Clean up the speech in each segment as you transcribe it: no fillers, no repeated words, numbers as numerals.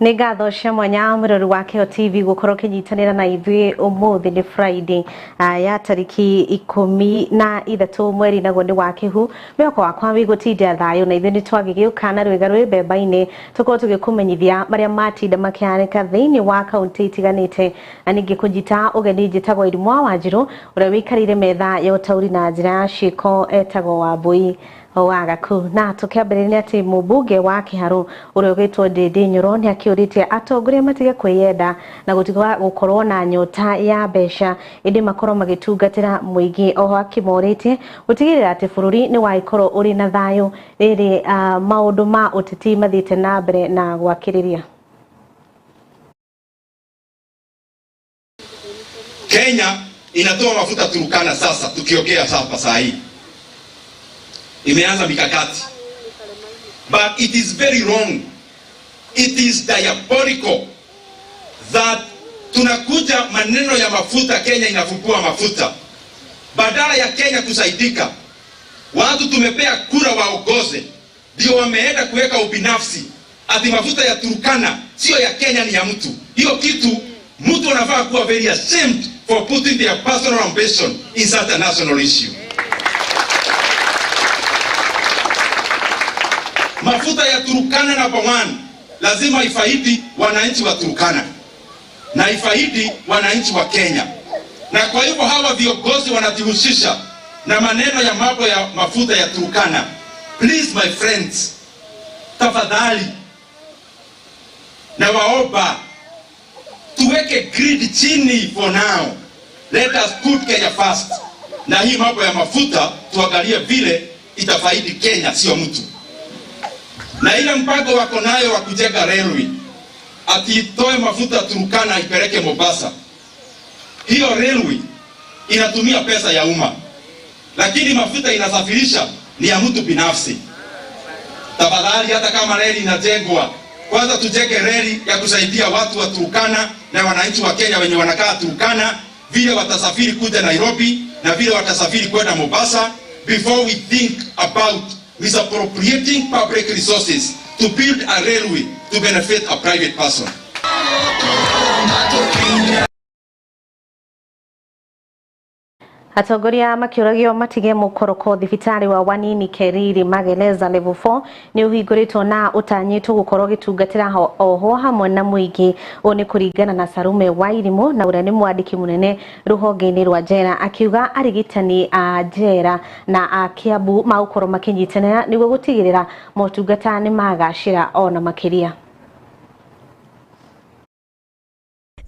Nĩ ngatho cia mwanya mwĩrori wa Kĩo TV gũkorwo ũkĩnyitanĩra na ithuĩ. Ũmũthĩ nĩ Friday ya tarĩki 13 mweri naguo nĩ wa Kĩhu. Mwĩhoko wakwa wĩ gũtinda thayũ, na ithuĩ nĩ twagĩgĩũka na rwĩga rwĩ mbemba-inĩ tũkorwo tũgĩkũmenyithia marĩa matinda makĩhanĩka thĩinĩ wa kaunti itiganĩte, na ningĩ kũnyita ũgeni njĩtagwo Irimũ wa Wanjirũ, ũrĩa wĩikarĩire metha ya ũtaũri na njĩra ya ciĩko etagwo Wambui wa Gaku. Na tũkĩambĩrĩria atĩ mũmbunge wa Kĩharũ ũrĩa ũgĩtwo Ndĩndĩ Nyoro nĩ akĩũrĩtie atongoria matige kwĩyenda na gũtiga gũkorwo na nyota ya mbeca, ĩndĩ makorwo magĩtungatĩra mũingĩ. Oho akĩmorĩtie gũtigĩrĩra atĩ bũrũri nĩ wagĩkorwo ũrĩ na thayũ rĩrĩ maũndũ ma ũteti mathiĩte na mbere na gwakĩrĩria. Kenya inatoa mafuta Turkana sasa, tukiongea hapa saa hii imeanza mikakati, but it is very wrong, it is diabolical that tunakuja maneno ya mafuta. Kenya inafukua mafuta badala ya Kenya kusaidika. Watu tumepea kura waongoze, ndio wameenda kuweka ubinafsi ati mafuta ya Turkana sio ya Kenya, ni ya mtu. Hiyo kitu mtu anafaa kuwa very ashamed for putting their personal ambition in such a national issue. Mafuta ya Turkana number one lazima ifaidi wananchi wa Turkana na ifaidi wananchi wa Kenya, na kwa hivyo hawa viongozi wanajihusisha na maneno ya mambo ya mafuta ya Turkana. Please my friends, tafadhali nawaomba tuweke greed chini for now. Let us put Kenya first, na hii mambo ya mafuta tuangalie vile itafaidi Kenya, sio mtu. Na ile mpango wako nayo wa kujenga railway ati itoe mafuta Turkana ipeleke Mombasa, hiyo railway inatumia pesa ya umma, lakini mafuta inasafirisha ni ya mtu binafsi. Tafadhali, hata kama reli inajengwa, kwanza tujenge reli ya kusaidia watu wa Turkana na wananchi wa Kenya wenye wanakaa Turkana, vile watasafiri kuja Nairobi na vile watasafiri kwenda Mombasa, before we think about misappropriating public resources to build a railway to benefit a private person. Atongoria makĩũragio matige mũkoroko. Thibitarĩ wa Wanini Keriri Magereza Level 4 nĩ ũhingũrĩtwo na ũtanyĩtwo gũkorwo ũgĩtungatĩra ohwo hamwe na mũingĩ. Ũũ nĩ kũringana na Sarume Wairimũ, na ũrĩa nĩ mwandĩki mũnene rũhonge-inĩ rwa njera, akiuga arigitani a njera na a Kiambu magũkorwo makĩnyitanĩra nĩguo gũtigĩrĩra motungata nĩ magacĩra ona makĩria.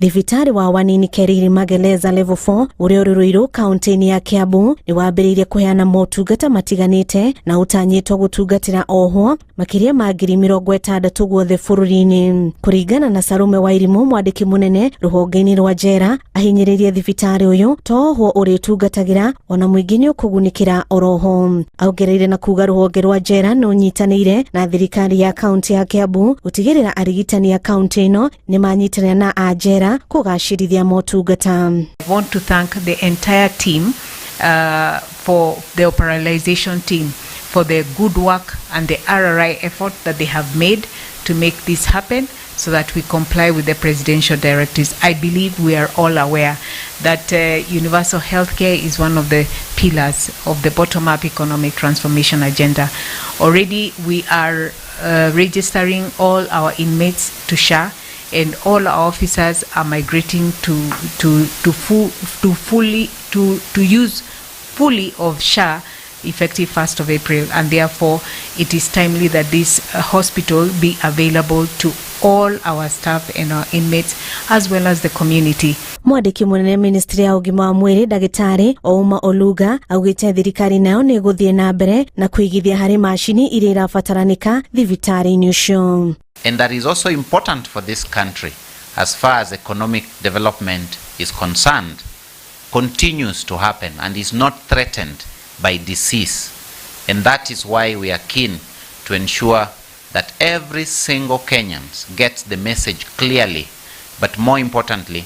Thibitarĩ wa Wanini Keriri Magereza Level 4 ũrĩa ũrĩ Ruiru kaunti-inĩ ya Kiambu nĩ wambĩrĩirie kũheana motungata matiganĩte na ũtanyĩtwo gũtungatĩra ohwo makĩria ma 60,000 guothe bũrũri-inĩ. Kũringana na Sarume Wairimũ, mwandĩki mũnene rũhonge-inĩ rwa njera, ahinyĩrĩrie thibitarĩ ũyũ to ohwo ũrĩtungatagĩra, ona mũingĩ nĩ ũkũgunĩkĩra oroho. Aongereire na kuga rũhonge rwa njera nĩ ũnyitanĩire na thirikari ya kaunti ya Kiambu gũtigĩrĩra arigitani a kaunti ĩno nĩ manyitanĩra na a njera kũgacĩrithia motungata. I want to thank the entire team for the operationalization team for the good work and the RRI effort that they have made to make this happen so that we comply with the presidential directives. I believe we are all aware that universal health care is one of the pillars of the bottom-up economic transformation agenda. Already we are registering all our inmates to SHA, and all our officers are migrating to use fully of SHA effective 1st of April, and therefore it is timely that this hospital be available to all our staff and our inmates as well as the community. Mwandĩki mũnene ministry ya ũgima wa mwĩrĩ ndagĩtarĩ Ouma Oluga augĩte thirikari nayo nĩ ĩgũthiĩ na mbere na kũigithia harĩ macini iria irabataranĩka thibitarĩ-inĩ ũcio. And that is also important for this country as far as economic development is concerned, continues to happen and is not threatened by disease. And that is why we are keen to ensure that every single Kenyan gets the message clearly, but more importantly,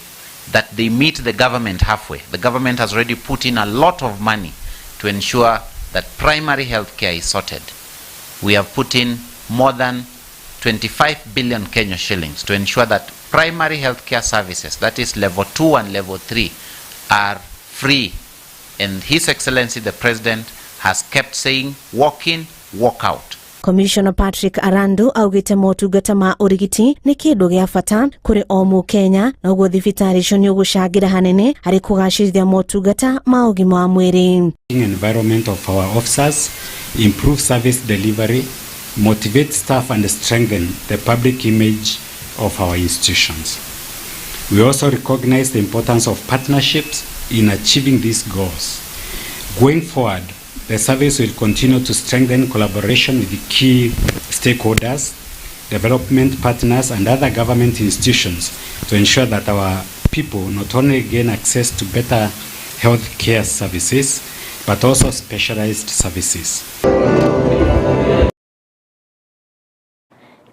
that they meet the government halfway. The government has already put in a lot of money to ensure that primary health care is sorted. We have put in more than 25 billion Kenya shillings to ensure that primary healthcare services, that is level 2 and level 3, are free. And His Excellency the President has kept saying, walk in, walk out. Commissioner Patrick Arandu augite motungata ma urigiti ni kindu gia bata kuri o Mukenya na uguo thibitari icio ni ugucangira hanene hari kugacirithia motungata ma ugima wa mwiri. Environment of our officers, improve service delivery, motivate staff and strengthen the public image of our institutions. We also recognize the importance of partnerships in achieving these goals. Going forward, the service will continue to strengthen collaboration with the key stakeholders, development partners, and other government institutions to ensure that our people not only gain access to better health care services, but also specialized services.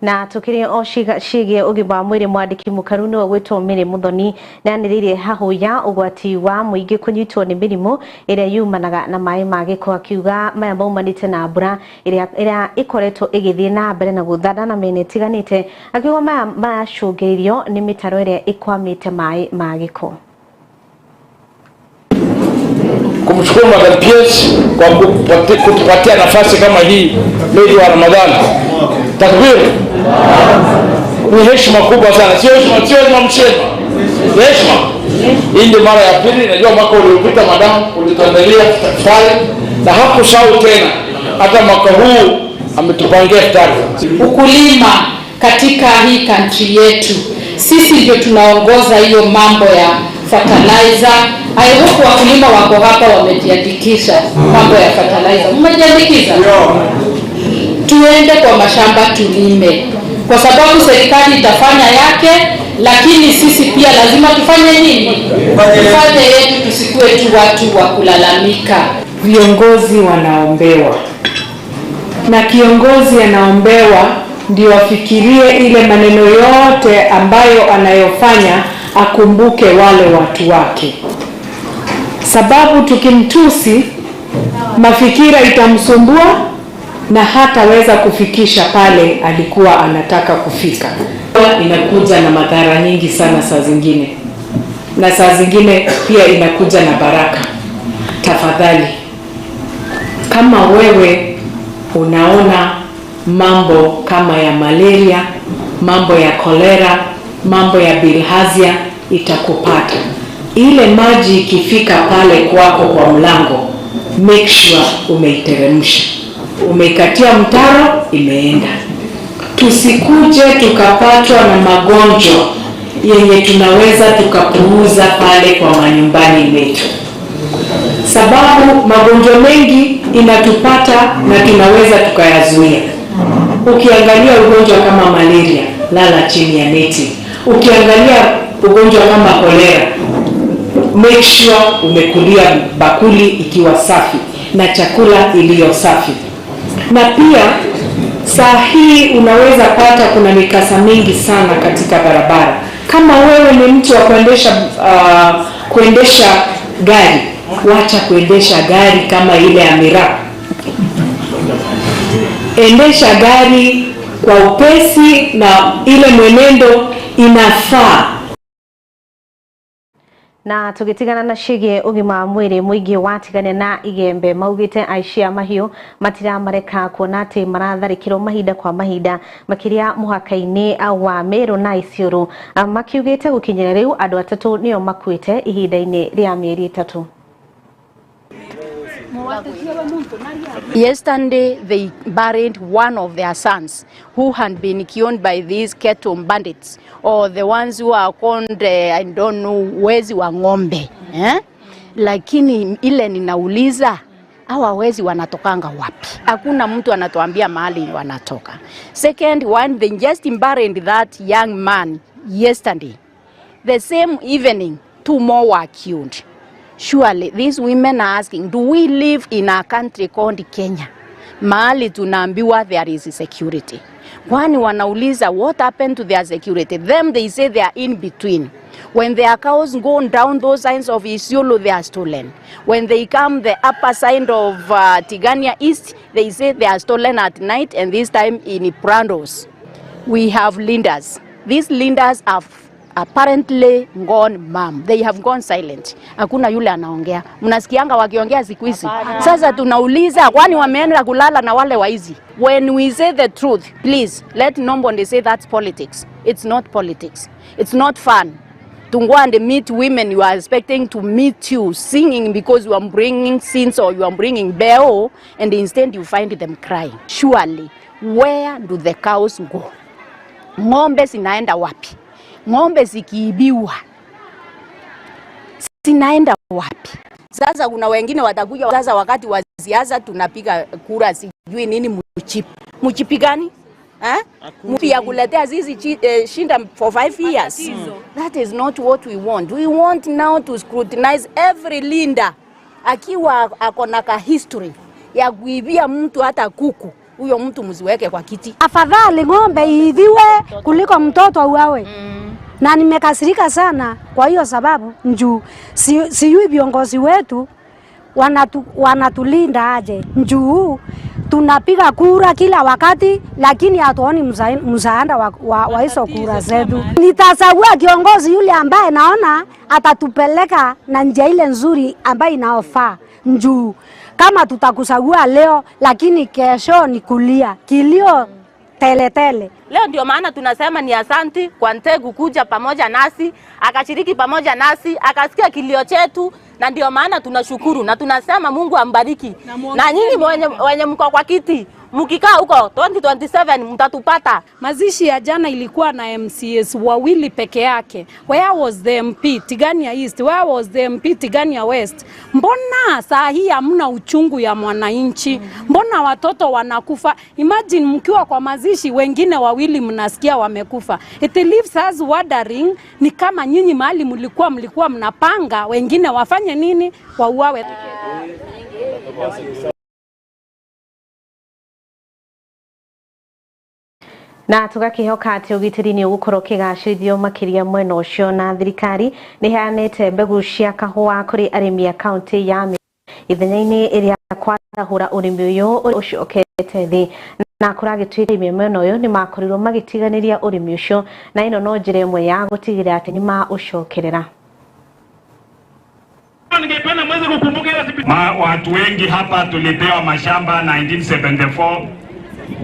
Na tukiri o cigie ugima wa mwiri, mwandiki mukaru niwe gwitwo Mary Muthoni nĩanĩrĩire hahũya ũgwati wa mũingĩ kũnyitwo nĩ mĩrimũ ĩrĩa yumanaga na maĩ ma gĩko, akiuga maya maumanĩte na mbura ĩrĩa ĩkoretwo ĩgĩthiĩ na mbere na gũthanda na mĩena ĩtiganĩte, akiuga maya maracũngĩrĩrio nĩ mĩtaro ĩrĩa ĩkwamĩte maĩ ma gĩko. Kumshukuru Madam PS kwa kutupatia nafasi kama hii mwezi wa Ramadhani. Takbir! Ni heshima kubwa sana, sio heshima, sio heshima mshema, ni heshima. Hii ndio mara ya pili. Najua mwaka uliopita madam ulituandalia iftari na hakusahau tena, hata mwaka huu ametupangia iftari. Ukulima katika hii country yetu, sisi ndio tunaongoza hiyo mambo ya fertilizer. I hope wakulima wako hapa wamejiandikisha mambo ya fertilizer. Mmejiandikisha? Tuende kwa mashamba tulime, kwa sababu serikali itafanya yake, lakini sisi pia lazima tufanye nini? Tufanye yetu, tusikuwe tu watu wa kulalamika. Viongozi wanaombewa, na kiongozi anaombewa ndio afikirie ile maneno yote ambayo anayofanya, akumbuke wale watu wake, sababu tukimtusi mafikira itamsumbua na hataweza kufikisha pale alikuwa anataka kufika. Inakuja na madhara nyingi sana saa zingine, na saa zingine pia inakuja na baraka. Tafadhali, kama wewe unaona mambo kama ya malaria, mambo ya kolera, mambo ya bilharzia itakupata. Ile maji ikifika pale kwako kwa mlango, make sure umeiteremsha, umeikatia mtaro, imeenda. Tusikuje tukapatwa na magonjwa yenye tunaweza tukapuuza pale kwa manyumbani mwetu, sababu magonjwa mengi inatupata na tunaweza tukayazuia. Ukiangalia ugonjwa kama malaria, lala chini ya neti. Ukiangalia ugonjwa kama kolera, make sure umekulia bakuli ikiwa safi na chakula iliyo safi. Na pia saa hii unaweza pata kuna mikasa mingi sana katika barabara. Kama wewe ni mtu wa kuendesha gari, wacha kuendesha gari kama ile ya miraa. Endesha gari kwa upesi na ile mwenendo inafaa. Na tugitigana na cigie ugima wa mwiri, muingi watigane na igembe maugite aici a mahiũ matiramareka kuona ati maratharĩkĩrwo mahinda kwa mahinda makiria mũhaka-inĩ wa Meru na Isiolo, makiugĩte gũkinyĩra rĩu andũ atatũ nĩo makuĩte ihinda-inĩ rĩa mĩeri 3. Yesterday they buried one of their sons who had been killed by these cattle bandits, or the ones who are called, I don't know, wezi wa ng'ombe, eh? Lakini ile ninauliza, hawa wezi wanatokanga wapi? Hakuna mtu anatuambia mahali wanatoka. Second one, they just buried that young man yesterday. The same evening, 2 more were killed. Surely these women are asking, do we live in a country called Kenya? Mahali tunaambiwa there is security. Kwani wanauliza what happened to their security? Them they say they are in between. When their cows go down those signs of Isiolo, they are stolen. When they come the upper side of Tigania East, they say they are stolen at night, and this time in Prandos. We have leaders. These leaders have apparently gone mum. They have gone silent. Hakuna yule anaongea. Mnasikianga wakiongea siku hizi. Sasa tunauliza, kwani wameenda kulala na wale waizi? When we say the truth, please let nobody say that's politics. It's not politics. It's not fun to go and meet women you are expecting to meet you singing because you are bringing sins or you are bringing bell, and instead you find them crying. Surely, where do the cows go? Ng'ombe zinaenda wapi? Ng'ombe zikiibiwa zinaenda wapi? Sasa kuna wengine watakuja sasa, wakati wa siasa tunapiga kura sijui nini, mchipi mchipi gani eh? Mpi ya kuletea sisi shinda for 5 years. That is not what we want. We want now to scrutinize every leader akiwa akona ka history ya kuibia mtu hata kuku, huyo mtu msiweke kwa kiti. Afadhali ng'ombe iibiwe kuliko mtoto auawe. Na nimekasirika sana kwa hiyo sababu njuu sijui viongozi wetu wanatulinda aje. Njuu tunapiga kura kila wakati, lakini hatuoni msaada wa hizo kura zetu. Nitachagua kiongozi yule ambaye naona atatupeleka na njia ile nzuri ambayo inaofaa. Njuu kama tutakuchagua leo, lakini kesho ni kulia kilio tele tele. Leo ndio maana tunasema ni asanti kwa Ntegu kuja pamoja nasi, akashiriki pamoja nasi, akasikia kilio chetu, na ndio maana tunashukuru na tunasema Mungu ambariki. Na nyinyi wenye mko kwa kiti, mkikaa huko 2027 mtatupata. Mazishi ya jana ilikuwa na MCAs wawili peke yake. Where was the MP Tigania East? Where was the MP Tigania West? Mbona saa hii hamna uchungu ya mwananchi? Mbona watoto wanakufa? Imagine mkiwa kwa mazishi wengine wawili mnasikia wamekufa. It leaves us wondering, ni kama nyinyi mahali mlikuwa mnapanga wengine wafanye nini? Wauawe. Na tugakihoka ati ugitiri ni ugukorwo ukigacĩrithio makiria mwena ucio, na thirikari ni heanĩte mbegu cia kahũa kũrĩ arĩmi a kaunti ya ithenya-inĩ ĩrĩa kwarahũra ũrĩmi ũyũ ũcokete thĩ, na kũragĩtuĩka arĩmi mwena ũyũ nĩ makorirwo magĩtiganĩria ũrĩmi ũcio, na ĩno no njĩra ĩmwe ya gũtigĩrĩra atĩ nĩ maũcokerera. Watu wengi hapa tulipewa mashamba 1974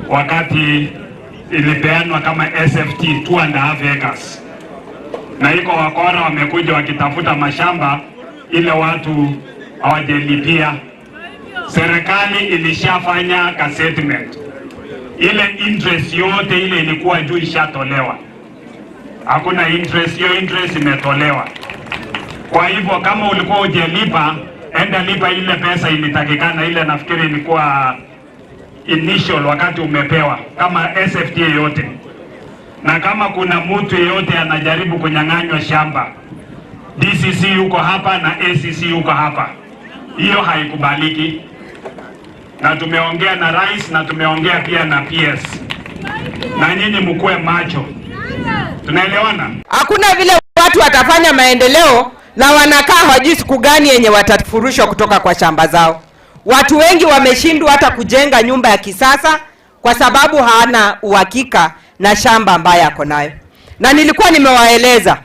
wakati ilipeanwa kama SFT 2.5 acres, na iko wakora wamekuja wakitafuta mashamba ile watu hawajalipia. Serikali ilishafanya ka settlement, ile interest yote ile ilikuwa juu ishatolewa, hakuna interest, hiyo interest imetolewa. Kwa hivyo kama ulikuwa hujalipa, enda lipa ile pesa ilitakikana, ile nafikiri ilikuwa initial wakati umepewa kama SFT yote. Na kama kuna mtu yeyote anajaribu kunyang'anywa shamba, DCC yuko hapa na ACC yuko hapa, hiyo haikubaliki. Na tumeongea na rais na tumeongea pia na PS, na nyinyi mkue macho, tunaelewana? Hakuna vile watu watafanya maendeleo na wanakaa hawajui siku gani yenye watafurushwa kutoka kwa shamba zao. Watu wengi wameshindwa hata kujenga nyumba ya kisasa kwa sababu haana uhakika na shamba ambayo ako nayo. Na nilikuwa nimewaeleza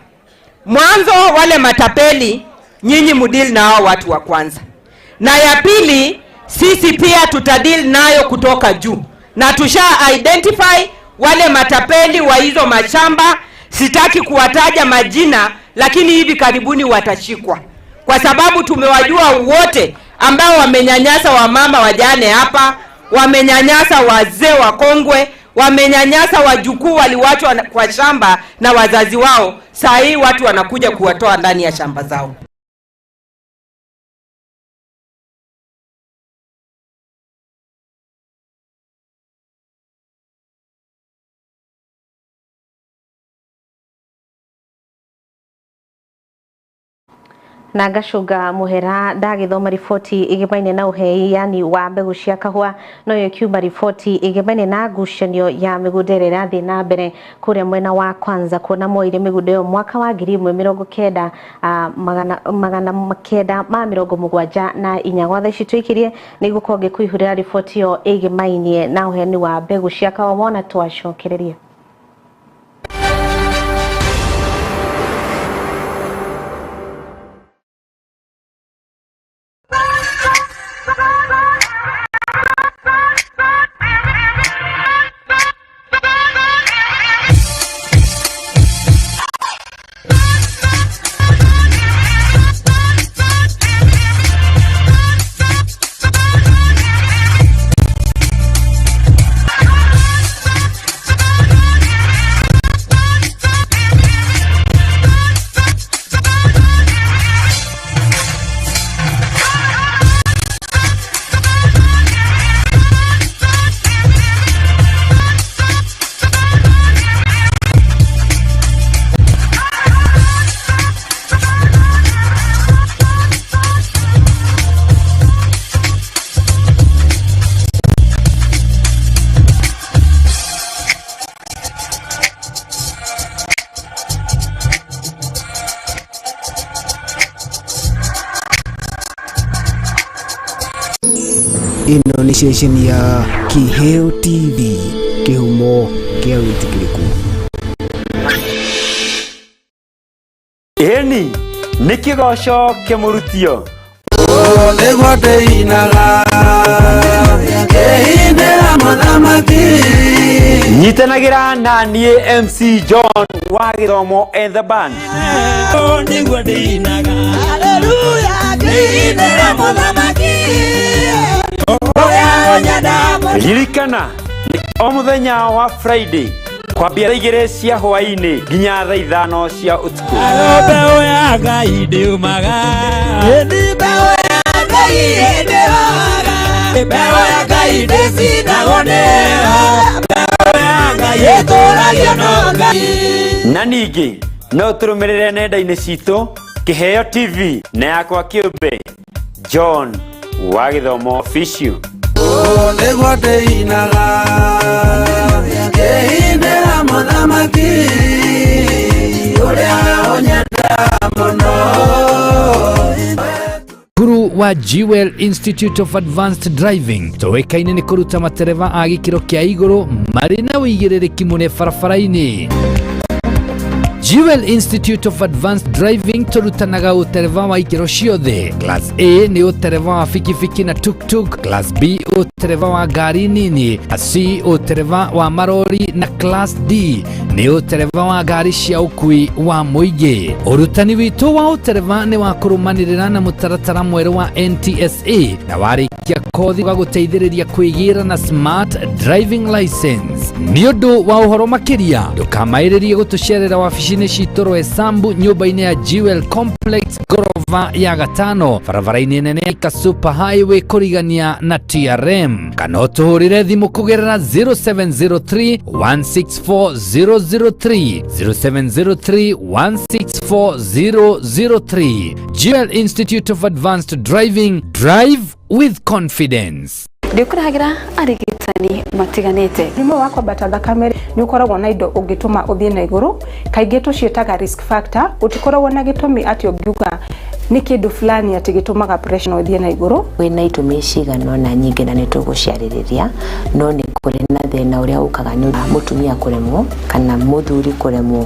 mwanzo, wale matapeli nyinyi mudili na hao watu wa kwanza, na ya pili sisi pia tutadili nayo kutoka juu, na tusha identify wale matapeli wa hizo mashamba. Sitaki kuwataja majina, lakini hivi karibuni watashikwa, kwa sababu tumewajua wote ambao wamenyanyasa wamama wajane hapa, wamenyanyasa wazee wakongwe, wamenyanyasa wajukuu waliwachwa kwa shamba na wazazi wao. Saa hii watu wanakuja kuwatoa ndani ya shamba zao. Na ngacũnga mũhera ndagĩthoma riboti ĩgĩmaine na ũhei yani wa mbegũ cia kahũa, noyo ĩkiuma riboti ĩgĩmaine na ngucanio ya mĩgũnda ĩrĩa ĩrathiĩ na mbere kũrĩa mwena wa Kwanza, kuona moire mĩgũnda ĩyo mwaka wa 1974. Gwa thaa ici tũikirie nĩ gũkorwo ngĩkũihũrĩra riboti ĩyo ĩgĩmainie na ũheani wa mbegũ cia kahũa, wona twacokereria. Ĩno nĩ ceceni ya Kĩheo TV, kĩhumo kĩa wĩtĩkĩrĩku. Ĩni nĩ kĩgoco kĩmũrutio. Nĩguo ndĩinaga ngĩinĩra mũthamaki. Nyitanagĩra na niĩ MC John wa Gĩthomo and the band. Nĩguo ndĩinaga haleluya ngĩinĩra mũthamaki. Ririkana nĩ o mũthenya wa Friday kwambia thaa 2 cia hwaĩ-inĩ nginya thaa 5 cia ũtukũ. Mbeũ ya Ngai ndĩumaga, mbeũ ya Ngai ndĩhoga, mbeũ ya Ngai ndĩcinagwo nĩ mbeũ ya Ngai ĩtũragio no Ngai. Na ningĩ no tũrũmĩrĩre nenda-inĩ citũ Kĩheo TV na yakwa kĩũmbe John wa Gĩthomo Official. Nĩguo ndĩinaga ngĩinĩra mũthamaki ũrĩa ũnyenda mũno. Cukuru wa Jewel Institute of Advanced Driving tũĩkaine nĩ kũruta matereba a gĩkĩro kĩa igũrũ marĩ na ũigĩrĩrĩki mũnene barabara-inĩ. Jewel Institute of Advanced Driving tũrutanaga ũtereba wa ikĩro ciothe. Class A nĩ ũtereba wa bikibiki na tuk-tuk, Class B ũtereba wa ngari nini, C ũtereba wa marori na Class D nĩ ũtereba wa ngari cia ũkui wa mũingĩ. Ũrutani witũ wa ũtereba nĩ wa kũrũmanĩrĩra na mũtaratara mwerũ wa NTSA na warĩkia kothi ũgagũteithĩrĩria kwĩgĩra na smart driving license. Nĩ ũndũ wa ũhoro makĩria ndũkamaĩrĩrie gũtũcerera wabici-inĩ citũ Roysambu nyũmba-inĩ ya Jewel Complex ngorova ya gatano barabara-inĩ nene ya Thika Super Highway kũrigania na TRM, kana ũtũhũrĩre thimũ kũgerera 0703 164 003 0703 164 003. Jewel Institute of Advanced Driving, drive with confidence. Ndĩkũrehagĩra arigitani matiganĩte. Mũrimũ wa kwambata thakame nĩ ũkoragwo na indo ũngĩtũma ũthiĩ na igũrũ, kaingĩ tũciĩtaga risk factor. Gũtikoragwo na gĩtũmi atĩ ũngiuga nĩ kĩndũ fulani atĩ gĩtũmaga pressure ĩthiĩ na igũrũ. Kwĩna itũmi cigana ũna nyingĩ na nĩ tũgũciarĩrĩria, no nĩ kũrĩ na thĩna ũrĩa ũkaga nĩ mũtumia kũremwo kana mũthuri kũremwo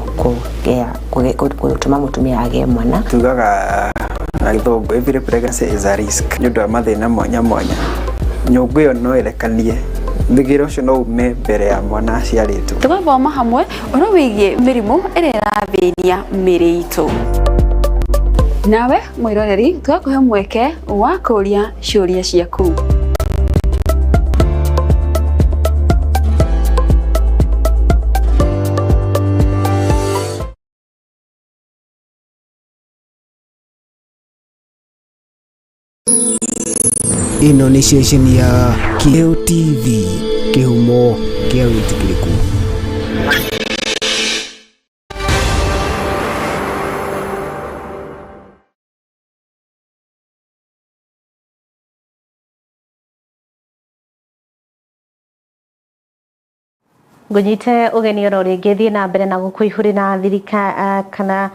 gũtũma mũtumia agĩe mwana. Tugaga na gĩthũngũ every pregnancy is a risk nĩ ũndũ wa mathĩna mwanya mwanya. Nyũngũ ĩyo no ĩrekanie, thigiro ũcio no ume mbere ya mwana aciarĩtwo. Tũgathoma hamwe ũhoro wĩgiĩ mĩrimũ ĩrĩa ĩrathĩnia mĩĩrĩ itũ. Nawe mwĩroreri tũgakũhe mweke wa kũũria ciũria ciaku. Ĩno nĩ ceceni ya Kĩheo TV, kĩhumo kĩa wĩtĩkĩrĩku. Ngũnyite ũgeni oro rĩngĩ thiĩ na mbere na gũkũihũrĩra kana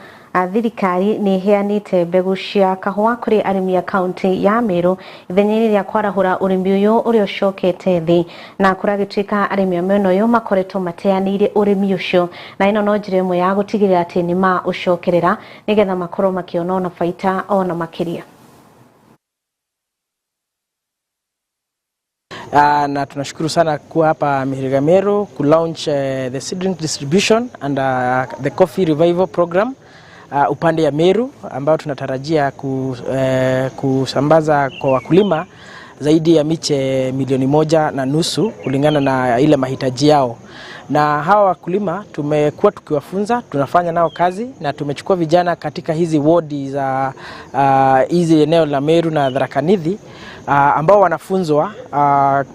thirikari nĩ ĩheanĩte mbegũ cia kahũa kũrĩ arĩmi a kaunti ya Meru ithenya-inĩ rĩa kwarahũra ũrĩmi ũyũ ũrĩa ũcokete thĩ, na kũragĩtuĩka arĩmi a mwena ũyũ makoretwo mateanĩirie ũrĩmi ũcio, na ĩno no njĩra ĩmwe ya gũtigĩrĩra atĩ nĩ ma ũcokerera nĩgetha makorwo makĩona ona baita ona makĩria. Na tunashukuru sana kuwa hapa Mihiriga Meru ku launch the seedling distribution and the coffee revival program upande ya Meru, ambao tunatarajia kusambaza kwa wakulima zaidi ya miche 1.5 milioni kulingana na ile mahitaji yao. Na hawa wakulima tumekuwa tukiwafunza, tunafanya nao kazi na tumechukua vijana katika hizi wodi za hizi eneo la Meru na Tharaka Nithi ambao wanafunzwa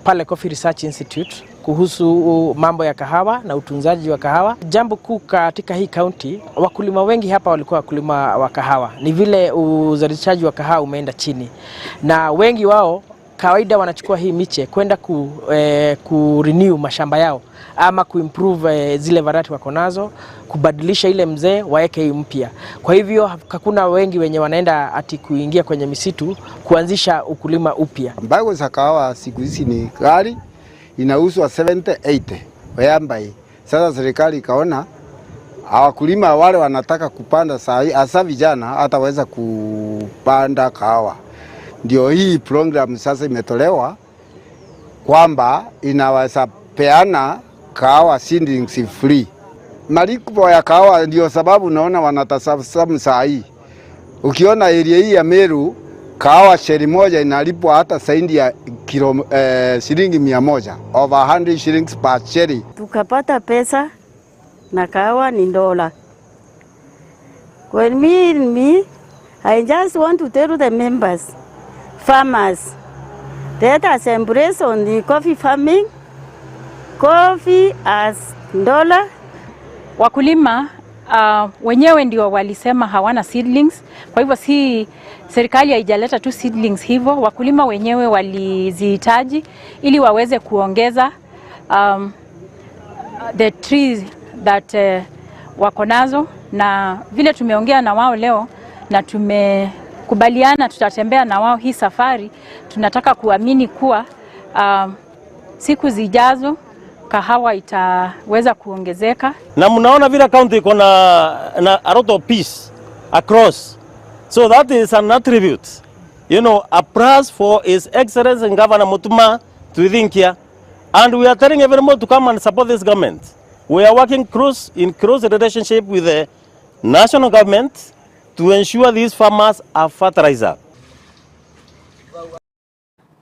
pale Coffee Research Institute kuhusu mambo ya kahawa na utunzaji wa kahawa. Jambo kuu katika hii county, wakulima wengi hapa walikuwa wakulima wa kahawa. Ni vile uzalishaji wa kahawa umeenda chini na wengi wao Kawaida wanachukua hii miche kwenda ku renew mashamba yao ama kuimprove zile variety wako nazo, kubadilisha ile mzee waeke hii mpya. Kwa hivyo hakuna wengi wenye wanaenda ati kuingia kwenye misitu kuanzisha ukulima upya. Mbegu za kahawa siku hizi ni ghali, inauzwa 70-80 whereby sasa serikali ikaona wakulima wale wanataka kupanda saa hii, hasa vijana hataweza kupanda kahawa. Ndio hii program sasa imetolewa kwamba inaweza peana kahawa seedlings free. Malipo ya kahawa ndio sababu naona wanatasamu saa hii. Ukiona area hii ya Meru, kahawa sheri moja inalipwa hata zaidi ya kilo shilingi 100, over 100 shillings per cherry. Tukapata pesa na kahawa ni dola. When me, I just want to tell the members, farmers, let us embrace on the coffee farming, coffee as dollar. Wakulima wenyewe ndio walisema hawana seedlings, kwa hivyo si serikali haijaleta tu seedlings hivyo, wakulima wenyewe walizihitaji ili waweze kuongeza the trees that wako nazo, na vile tumeongea na wao leo na tumekubaliana tutatembea na wao hii safari. Tunataka kuamini kuwa siku zijazo kahawa itaweza kuongezeka. Na mnaona vile county iko na a lot of peace across. So that is an attribute. You know, a plus for His Excellency Governor Mutuma Tuithinkia. And we are telling everyone to come and support this government. We are working in close relationship with the national government to ensure these farmers are fertilizer.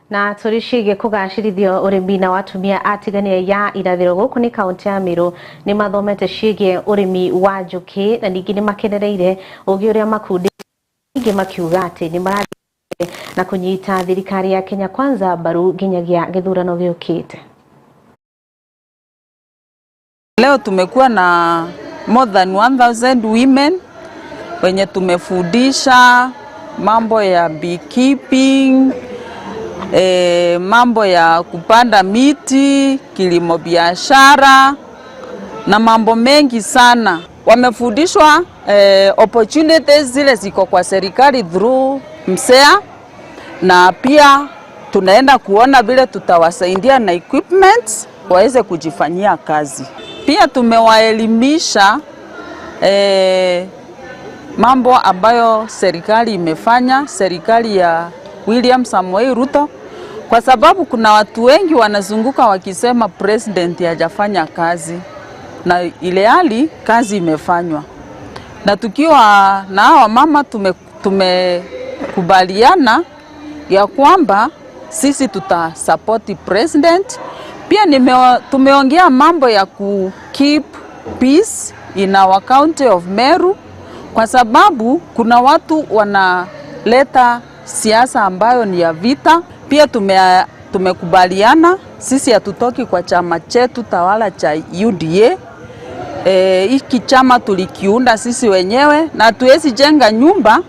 Na tũrĩciĩgie kũgacĩrithio ũrĩmi na watumia atigania ya irathĩro gũkũ nĩ kaunti ya Meru nĩ mathomete ciĩgie ũrĩmi wa njũkĩ na ningĩ nĩ makenereire ũgĩ ũrĩa makundi ingĩ makiuga atĩ nĩ marathiĩ na kũnyita thirikari ya Kenya Kwanza mbaru nginyagia gĩthurano gĩũkĩte. Leo tumekuwa na more than 1000 women wenye tumefundisha mambo ya beekeeping, mambo ya kupanda miti, kilimo biashara na mambo mengi sana. Wamefundishwa opportunities zile ziko kwa serikali through MSEA, na pia tunaenda kuona vile tutawasaidia na equipment waweze kujifanyia kazi. Pia tumewaelimisha mambo ambayo serikali imefanya, serikali ya William Samoei Ruto, kwa sababu kuna watu wengi wanazunguka wakisema president hajafanya kazi, na ile hali kazi imefanywa. Na tukiwa na hawa mama tumekubaliana ya kwamba sisi tuta support president. Pia tumeongea mambo ya ku keep peace in our county of Meru, kwa sababu kuna watu wanaleta siasa ambayo ni ya vita. Pia tumekubaliana sisi hatutoki kwa chama chetu tawala cha UDA. Hiki chama tulikiunda sisi wenyewe, na tuwezi jenga nyumba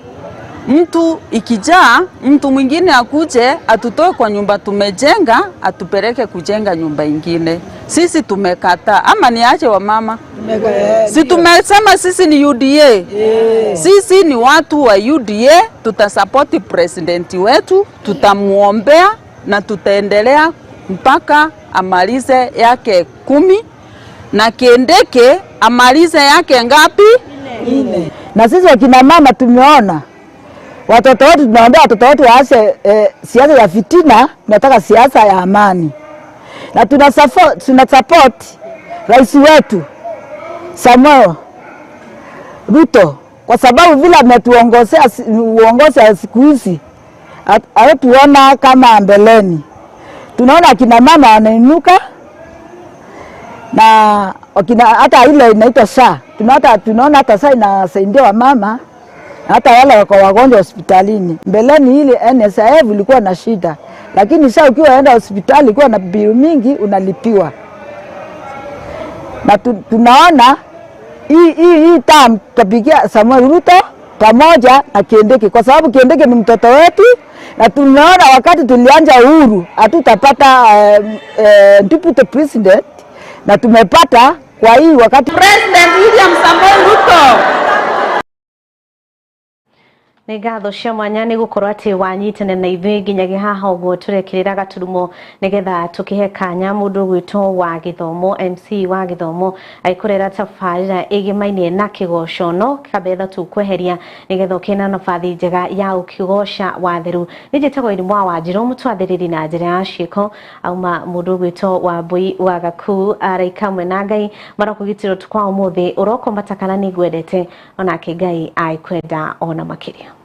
mtu ikijaa mtu mwingine akuje atutoe kwa nyumba tumejenga atupeleke kujenga nyumba ingine. Sisi tumekataa. Ama niache wa mama? Si tumesema sisi ni UDA. Sisi ni watu wa UDA, tutasapoti president wetu, tutamuombea na tutaendelea mpaka amalize yake 10 na Kindiki amalize yake ngapi? 4. Na sisi wakina mama tumeona watoto wetu, tunaambia watoto wetu waache siasa ya fitina, tunataka siasa ya amani. Na tuna support rais wetu Samuel Ruto kwa sababu vile ametuongozea uongozi siku hizi hatuona kama mbeleni. Tunaona kina mama wanainuka na wakina, hata ile inaitwa SHA, tunaona hata sasa inasaidia wamama hata wale wako wagonjwa hospitalini. Mbeleni ile NSIF ilikuwa na shida, lakini sasa ukiwa enda hospitali ukiwa na bill mingi unalipiwa. Na tunaona hii term tutapigia Samuel Ruto pamoja na Kindiki, kwa sababu Kindiki ni mtoto wetu Na tumeona wakati tulianja uhuru hatutapata deputy president, na tumepata kwa hii wakati President William Samoei Ruto. Nĩ ngatho cia mwanya nĩ gũkorwo atĩ wanyitana na ithuĩ nginyagia haha ũguo tũrekĩrĩra gaturumo nĩgetha tũkĩhe kanya mũndũ ũgwĩtwo wa gĩthomo MC wa gĩthomo agĩkũrera tabarĩra ĩgĩmainie na kĩgoco no kabetha tũkweheria nĩgetha ũkĩe na nabathi njega ya ũkĩgoca watheru. Nĩ njĩtagwo Irimũ wa Wanjirũ mũtwathĩrĩri na njĩra ya ciĩko auma mũndũ ũgwĩtwo wa Mbui wa Gaku araika mwe na Ngai marokũgitĩra ũtukũ wa ũmũthĩ ũroko matakana nĩ ngwendete onake Ngai agĩkwenda ona makĩria.